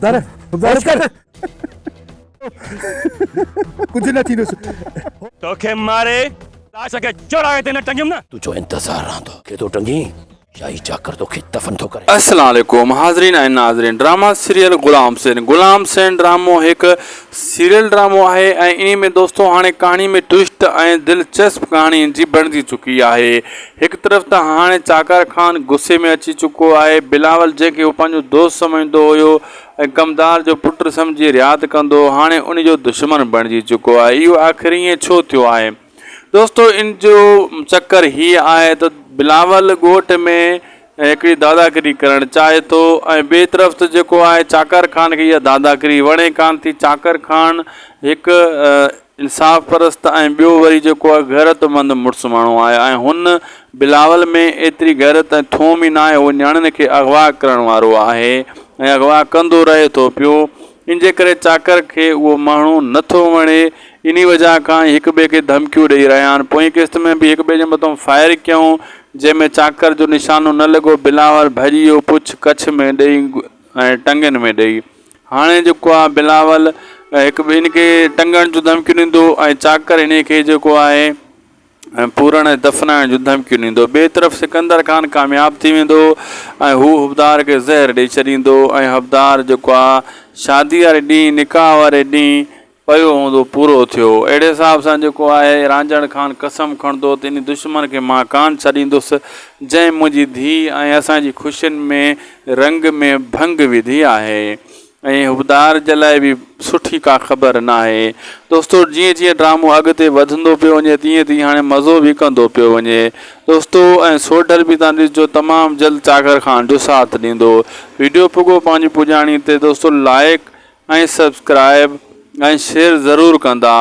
حبدار حبدار ڪر ڪجهه نه ٿيندس. توکي ماري لاش کي چوراهي تي نه ٽنگيم نه. تنهنجو انتظار رهندو. کي ٿو ٽنگين يا هي چاڪر توکي دفن ٿو ڪري. السلام عليڪم حاضرين ۽ ناظرين ڊراما سيريل غلام حسين غلام حسين ڊرامو هڪ سيريل ڊرامو آهي ۽ انهي ۾ دوستو هاڻي ڪهاڻي ۾ ٽوئسٽ ۽ دلچسپ ڪهاڻي جي بڻجي چڪي آهي هڪ طرف ته هاڻي چاڪر خان غصي ۾ اچي چڪو آهي بلاول جنهن کي هو پنهنجو دوست سمجهندو هيو ۽ ڪمدار جو پٽ سمجهي رعايت ڪندو هو هاڻي ان جو دشمن بڻجي چڪو آهي اهو آخر ائين ڇو ٿيو آهي دوستو ان جو چڪر هي آهي ته بلاول ڳوٺ ۾ هڪڙي داداگيري ڪرڻ چاهي ٿو ۽ ٻئي طرف ته جيڪو آهي چاڪر خان کي اها داداگيري وڻي ڪانه ٿي چاڪر خان هڪ انصاف پرست ۽ ٻيو وري جيڪو آهي غيرت مند مڙس ماڻهو آهي ۽ هن بلاول ۾ ايتري غيرت ۽ ٿوم ئي ناهي هو نياڻين کي اغوا ڪرڻ وارو آهي ۽ اغوا ڪندو رهي ٿو پيو ان جي ڪري چاڪر کي اهو ماڻهو نه ٿو وڻي انهي وجه کان ئي هڪ ٻئي کي ڌمڪيون ڏئي رهيا آهن پوئين قسط ۾ به هڪ ٻئي جي مٿان فائر ڪيائون جنهن ۾ چاڪر جو نشانو نه لڳو بلاول ڀڄي ويو پڇ ڪڇ ۾ ڏئي ۽ ٽنگن ۾ ڏئي هاڻي جيڪو آهي بلاول هڪ ٻئي کي ٽنگڻ جون ڌمڪيون ڏيندو ۽ چاڪر انهي کي جيڪو آهي پورڻ ۽ دفنائڻ جون ڌمڪيون ڏيندو ٻئي طرف سڪندر خان ڪامياب ٿي ويندو ۽ هو حبدار کي زهر ڏئي ڇڏيندو ۽ حبدار جيڪو آهي شادي واري ڏينهن نڪاح واري ڏينهن پيو هوندو پورو ٿيو. اهڙي حساب سان جيڪو آهي رانجهڻ خان قسم کڻندو ته انهي دشمن کي مان ڪانه ڇڏيندس جنهن منهنجي ڌيء ۽ اسان جي خوشين ۾ رنگ ۾ ڀنگ وڌي آهي ۽ حبدار جي لاء به سٺي ڪا خبر ناهي. دوستو جيئن جيئن ڊرامو اڳتي وڌندو پيو وڃي تيئن تيئن هاڻي مزو به ڪندو پيو وڃي دوستو ۽ سوڍل به تان ڏسجو تمام جلد چاڪر خان جو ساٿ ڏيندو. ويڊيو پڳو پنهنجي پڄاڻي تي دوستو لائيڪ ۽ سبسڪرائب ۽ شيئر ضرور ڪندا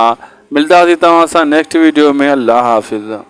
ملداسين توهان سان نيڪسٽ ويڊيو ۾ الله حافظ.